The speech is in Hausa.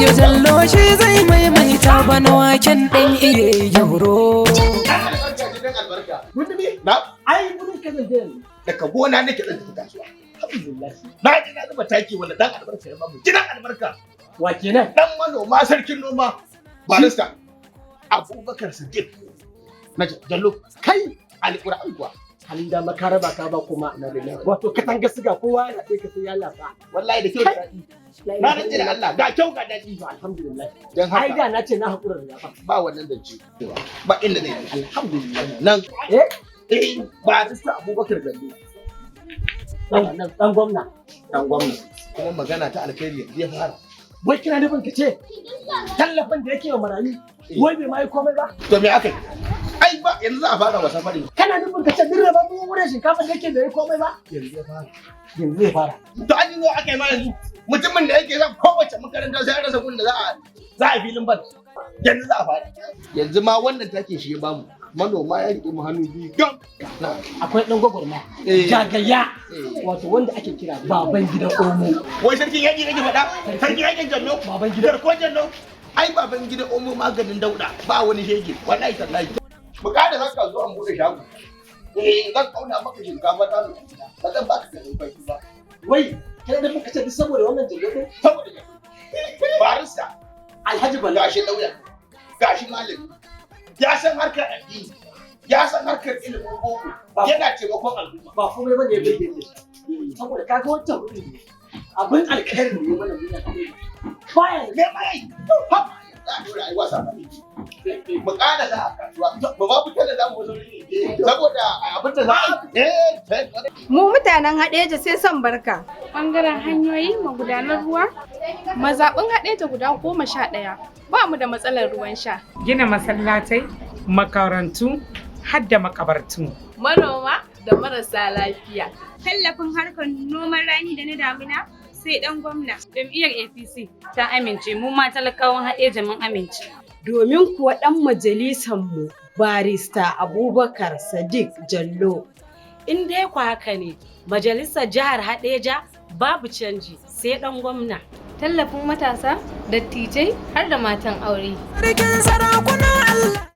Iya Jallo shi zai maimaita bana waken ɗan iya yauro. Albarka gidan albarka. Gundumi? Na. Ai gudun ka zan je yanzu. Daga gona nake zan tafi kasuwa. Alhamdulillah. Na je na zuba taki wanda dan albarka ya bamu. Gidan albarka. Wa kenan? Dan manoma, sarkin noma. Barista Abubakar Sadiq. Na Jallo. Kai. Alƙur'an kuwa. Halin da maka raba ka ba kuma na rena. Wato katanga siga, kowa ya ɗaya ka sai ya lasa. Wallahi da kyau da daɗi. Na rantse da Allah, ga kyau ga daɗi. To, alhamdulillah. Dan Ai haka da na ce na haƙura da zaɓa. Ba wannan zance. Ba inda zai je. Alhamdulillah. Nan. Eh? Eh, Barista Abubakar Jallo. Dan gwamna. Dan gwamna. Kuma magana ta alkhairi yanzu ya fara. Wai kina nufin ka ce tallafin da yake wa marayu wai bai ma yi komai ba? To, me aka yi? Ai ba yanzu za a fara wasa fari. Kana nufin ka ce duk rabon buhunan shinkafa da yake bai yi komai ba? Yanzu ya fara. Yanzu zai fara. To, an yi zo aka yi ma yanzu. Mutumin da yake son kowace makaranta sai an rasa gun da za a filin bal. Yanzu za a fara. Yanzu ma wannan take shi ya bamu. Manoma ya riƙe mu hannu biyu gam. Na. Akwai ɗan gwagwarmaya. Eh. Jagaya. Eh. Wato wanda ake kira baban gidan Omo. Wai sarkin yaƙi kake faɗa? Sarkin yaƙin Jallo? Baban gidan. Garkuwar Jallo? Ai baban gidan Omo maganin dauɗa, ba wani shege. Wallahi tallahi. Mu ƙara zaka zo an buɗe shago. Eh, zan kauna maka shinkafa ta mai gida. Ba zan baka garin kwaki ba. Wai kana nufin ka ce duk saboda wannan Jallo ɗin? Saboda barista. Alhaji Bala. Gashi lauya, gashi malami, ya san harkar addini, ya san harkar ilimin boko, yana taimakon al'umma. Ba komai bane ya burge ni. Saboda kaga wancan hudun ne. Abin alkhairi ne mana duniya. Baya Me ma yayi? Ha, za a dora ai wasa. Mu ƙara za a kasuwa, ba ba fitar da zamu wasu saboda abin da za a yi eh. Mu mutanen Haɗeja sai son barka. Bangaren hanyoyi, magudanar ruwa, mazaɓin Haɗeja guda 11 ba mu da matsalar ruwan sha. Gina masallatai, makarantu, har da makabartu. Manoma da marasa lafiya. Tallafin harkar noman rani da na damina, sai dan gwamna. Jam'iyyar APC ta amince, mu ma talakawan Haɗeja mun amince. Domin kuwa ɗan majalisanmu Barista Abubakar Sadiq Jallo. In dai ku haka ne, majalisar jihar Haɗeja babu canji sai ɗan gwamna. Tallafin matasa, dattijai har da matan aure. Sarkin sarakuna Allah.